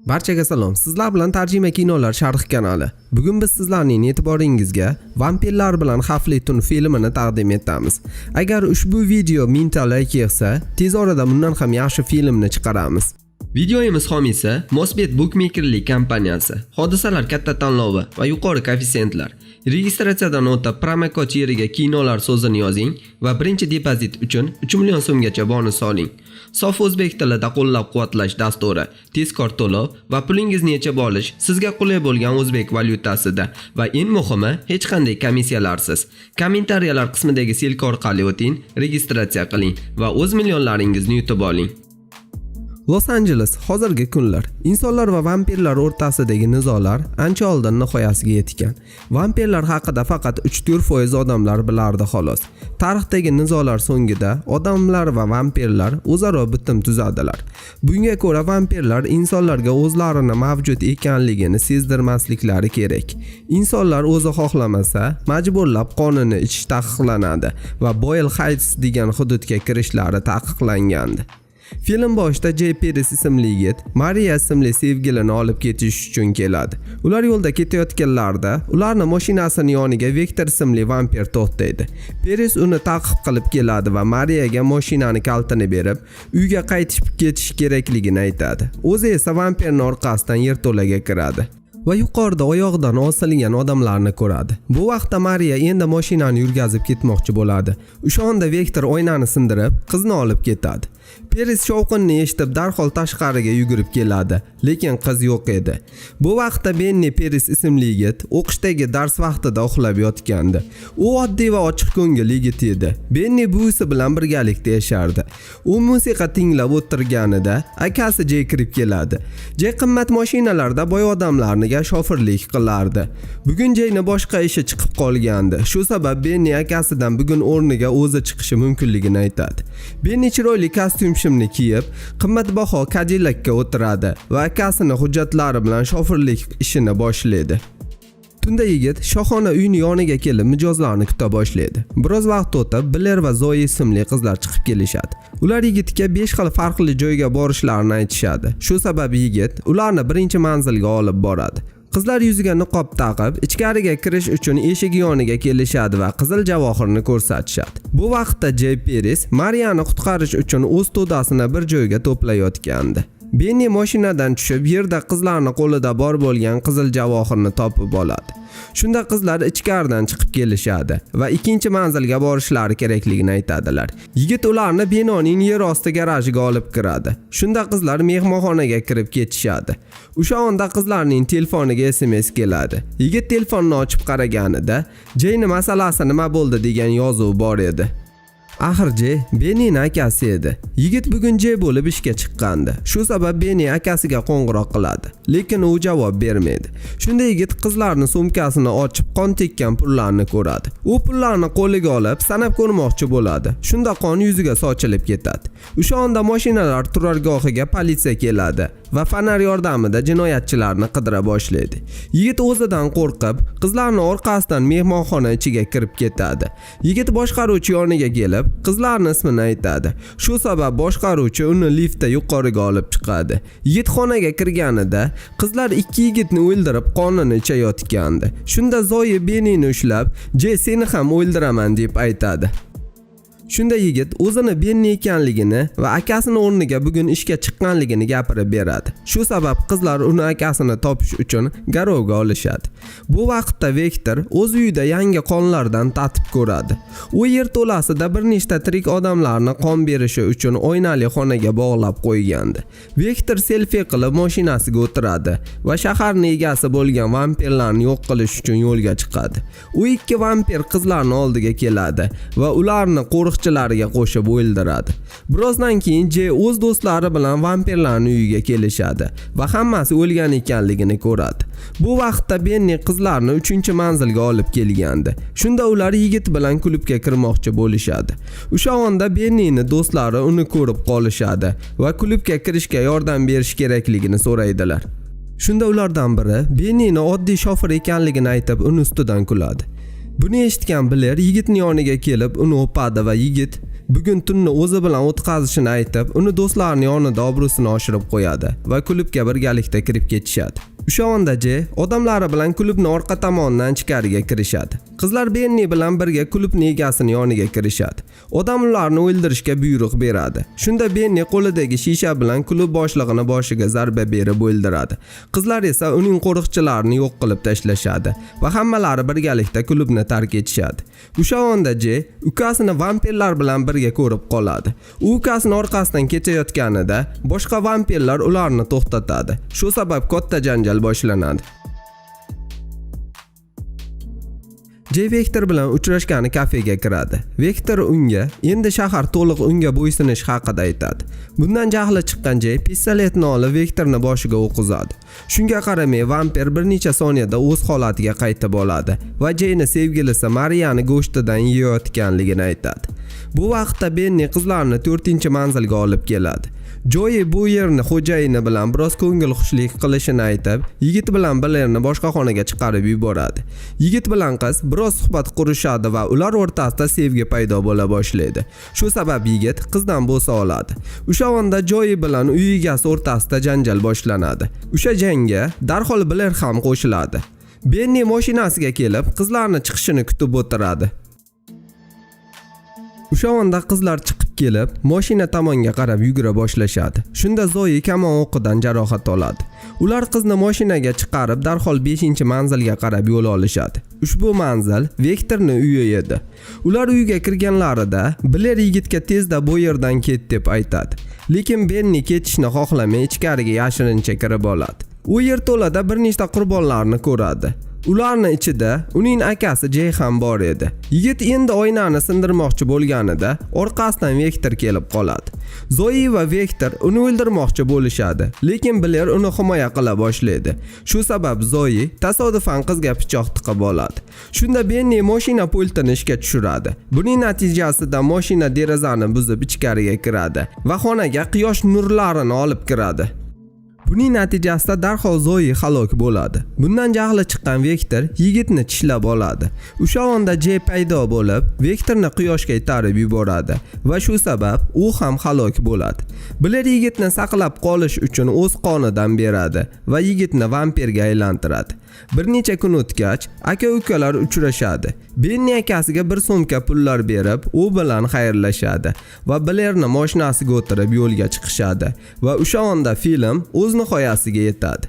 Barchaga salom. Sizlar bilan Tarjima kinolar sharh kanali. Bugun biz sizlarning e'tiboringizga Vampirlar bilan xavfli tun filmini taqdim etamiz. Agar ushbu video 1000 ta like yig'sa, tez orada bundan ham yaxshi filmni chiqaramiz. Videomiz homiysi Mosbet bukmekerlik kompaniyasi. Hodisalar katta tanlovi va yuqori koeffitsiyentlar. Registratsiyadan o'tib, promokod yeriga "kinolar" so'zini yozing va birinchi depozit uchun 3 million so'mgacha bonus oling. Sof o'zbek tilida qo'llab-quvvatlash dasturi, tezkor to'lov va pulingizni yechib olish sizga qulay bo'lgan o'zbek valyutasida va eng muhimi, hech qanday komissiyalarsiz. Kommentariyalar qismidagi ссылка orqali o'ting, registratsiya qiling va o'z millionlaringizni yutib oling. Los Anjeles, hozirgi kunlar. Insonlar va vampirlar o'rtasidagi nizolar ancha oldin nihoyasiga yetgan. Vampirlar haqida faqat 3-4% odamlar bilardi, xolos. Tarixdagi nizolar so'ngida odamlar va vampirlar o'zaro bitim tuzadilar. Bunga ko'ra, vampirlar insonlarga o'zlarini mavjud ekanligini sezdirmasliklari kerak. Insonlar o'zi xohlamasa, majburlab qonini ichish taqiqlanadi va Boyle Heights degan hududga kirishlari taqiqlangandi. Film boshida Jey Peres ismli yigit Mariya ismli sevgilini olib ketish uchun keladi. Ular yo'lda ketayotganlarida ularni mashinasini yoniga Vektor ismli vampir to'xtaydi. Peres uni ta'qib qilib keladi va Mariyaga mashinani kalitini berib, uyga qaytib ketish kerakligini aytadi. O'zi esa vampirning orqasidan yerto'laga kiradi va yuqorida oyog'idan osilgan odamlarni ko'radi. Bu vaqtda Mariya endi mashinani yurgazib ketmoqchi bo'ladi. O'sha onda Vektor oynani sindirib, qizni olib ketadi. Peres shovqinni eshitib, darhol tashqariga yugurib keladi, lekin qiz yo'q edi. Bu vaqtda Benni Peres ismli yigit o'qishdagi dars vaqtida uxlab yotgandi. U oddiy va ochiq ko'ngil yigit edi. Benni buvisi bilan birgalikda yashardi. U musiqa tinglab o'tirganida akasi Jey kirib keladi. Jey qimmat mashinalarda boy odamlarniga shofirlik qilardi. Bugun Jeyni boshqa ishi chiqib qolgandi. Shu sabab Benni akasidan bugun o'rniga o'zi chiqishi mumkinligini aytadi. Benni chiroyli kostyum shimni kiyib, qimmatbaho Cadillacga o'tiradi va akasini hujjatlari bilan shofirlik ishini boshlaydi. Tunda yigit shohona uyni yoniga kelib, mijozlarni kuta boshlaydi. Biroz vaqt o'tib, Bler va Zoe ismli qizlar chiqib kelishadi. Ular yigitga 5 xil farqli joyga borishlarini aytishadi. Shu sabab yigit ularni birinchi manzilga olib boradi. Qizlar yuziga niqob taqib, ichkariga kirish uchun eshik yoniga kelishadi va qizil javohirni ko'rsatishadi. Bu vaqtda Jey Peres Mariyani qutqarish uchun o'z to'dasini bir joyga to'playotgandi. Benni mashinadan tushib, yerda qizlarning qo'lida bor bo'lgan qizil javohirni topib oladi. Shunda qizlar ichkaridan chiqib kelishadi va ikkinchi manzilga borishlari kerakligini aytadilar. Yigit ularni binoning yer osti garajiga olib kiradi. Shunda qizlar mehmonxonaga kirib ketishadi. O'sha onda qizlarning telefoniga SMS keladi. Yigit telefonni ochib qaraganida, "Jeyni masalasi nima bo'ldi?" degan yozuv bor edi. Axir Jey Benning akasi edi. Yigit bugun Jey bo'lib ishga chiqqandi. Shu sabab Benni akasiga qo'ng'iroq qiladi, lekin u javob bermaydi. Shunda yigit qizlarning sumkasini ochib, qon tekkan pullarni ko'radi. U pullarni qo'liga olib, sanab ko'rmoqchi bo'ladi. Shunda qon yuziga sochilib ketadi. O'sha onda mashinalar turargohiga politsiya keladi va fonar yordamida jinoyatchilarni qidira boshlaydi. Yigit o'zidan qo'rqib, qizlarning orqasidan mehmonxona ichiga kirib ketadi. Yigit boshqaruvchi yoniga kelib, qizlarning ismini aytadi. Shu sabab boshqaruvchi uni liftda yuqoriga olib chiqadi. Yigit xonaga kirganida qizlar ikki yigitni o'ldirib, qonini ichayotgandi. Shunda Zoyi Benini ushlab, "Jey, seni ham o'ldiraman", deb aytadi. Shunda yigit o'zini Benni ekanligini va akasini o'rniga bugun ishga chiqqanligini gapirib beradi. Shu sabab qizlar uni akasini topish uchun garovga olishadi. Bu vaqtda Vektor o'z uyida yangi qonlardan tatib ko'radi. U yerto'lasida bir nechta tirik odamlarni qon berishi uchun oynali xonaga bog'lab qo'ygandi. Vektor selfi qilib, mashinasiga o'tiradi va shaharning egasi bo'lgan vampirlarni yo'q qilish uchun yo'lga chiqadi. U ikki vampir qizlarni oldiga keladi va ularni qo'riqchilariga qo'shib o'ldiradi. Birozdan keyin Jey o'z do'stlari bilan vampirlarning uyiga kelishadi va hammasi o'lgan ekanligini ko'radi. Bu vaqtda Benni qizlarni 3-manzilga olib kelgandi. Shunda ular yigit bilan klubga kirmoqchi bo'lishadi. O'sha onda Bennini do'stlari uni ko'rib qolishadi va klubga kirishga yordam berish kerakligini so'raydilar. Shunda ulardan biri Bennini oddiy shofir ekanligini aytib, uni ustidan kuladi. Buni eshitgan Bler yigitning yoniga kelib, uni o'padi va yigit bugun tunni o'zi bilan o'tkazishini aytib, uni do'stlarining yonida obro'sini oshirib qo'yadi va klubga birgalikda kirib ketishadi. O'sha onda Jey odamlari bilan klubni orqa tomonidan ichkariga kirishadi. Qizlar Benni bilan birga klubning egasini yoniga kirishadi. Odam ularni o'ldirishga buyruq beradi. Shunda Benni qo'lidagi shisha bilan klub boshlig'ini boshiga zarba berib o'ldiradi. Qizlar esa uning qo'riqchilarini yo'q qilib tashlashadi va hammalari birgalikda klubni tark etishadi. O'sha onda Jey ukasini vampirlar bilan birga ko'rib qoladi. U ukasini orqasidan ketayotganida boshqa vampirlar ularni to'xtatadi. Shu sabab katta janjal boshlanadi. Jey Vektor bilan uchrashgani kafega kiradi. Vektor unga endi shahar to'liq unga bo'ysunish haqida aytadi. Bundan jahli chiqqan Jey pistoletni olib Vektorni boshiga o'q uzadi. Shunga qaramay vampir bir necha soniyada o'z holatiga qaytib oladi va Jeyni sevgilisi Mariyani go'shtidan yeyotganligini aytadi. Bu vaqtda Benni qizlarni 4-manzilga olib keladi. Joyi bu yerni xo'jayini bilan biroz ko'ngil xushlik qilishini aytib, yigit bilan Blerni boshqa xonaga chiqarib yuboradi. Yigit bilan qiz biroz suhbat qurishadi va ular o'rtasida sevgi paydo bo'la boshlaydi. Shu sabab yigit qizdan bo'sa oladi. O'sha onda Joyi bilan uy egasi o'rtasida janjal boshlanadi. O'sha jangga darhol Bler ham qo'shiladi. Benni mashinasiga kelib, qizlarni chiqishini kutib o'tiradi. O'sha onda qizlar chiqib kelib, mashina tomonga qarab yugura boshlashadi. Shunda Zoyi kamon o'qidan jarohat oladi. Ular qizni mashinaga chiqarib, darhol 5-manzilga qarab yo'l olishadi. Ushbu manzil Vektorning uyi edi. Ular uyga kirganlarida Bler yigitga tezda bu yerdan ket deb aytadi. Lekin Benni ketishni xohlamay ichkariga yashirincha kirib oladi. U yerto'lada bir nechta qurbonlarni ko'radi. Ularning ichida uning akasi Jey ham bor edi. Yigit endi oynani sindirmoqchi bo'lganida orqasidan Vektor kelib qoladi. Zoyi va Vektor uni o'ldirmoqchi bo'lishadi, lekin Bler uni himoya qila boshlaydi. Shu sabab Zoyi tasodifan qizga pichoq tiqib oladi. Shunda Benni mashina pultini ishga tushiradi. Buning natijasida mashina derazani buzib ichkariga kiradi va xonaga quyosh nurlarini olib kiradi. Buning natijasida darhol Zoyi halok bo'ladi. Bundan jahli chiqqan Vektor yigitni tishlab oladi. O'sha onda Jey paydo bo'lib, Vektorni quyoshga itarib yuboradi va shu sabab u ham halok bo'ladi. Bler yigitni saqlab qolish uchun o'z qonidan beradi va yigitni vampirga aylantiradi. Bir necha kun o'tgach, aka-ukalar uchrashadi. Benni akasiga bir sumka pullar berib, u bilan xayrlashadi va Blerni mashinasiga o'tirib yo'lga chiqishadi va o'sha onda film o'z nihoyasiga yetadi.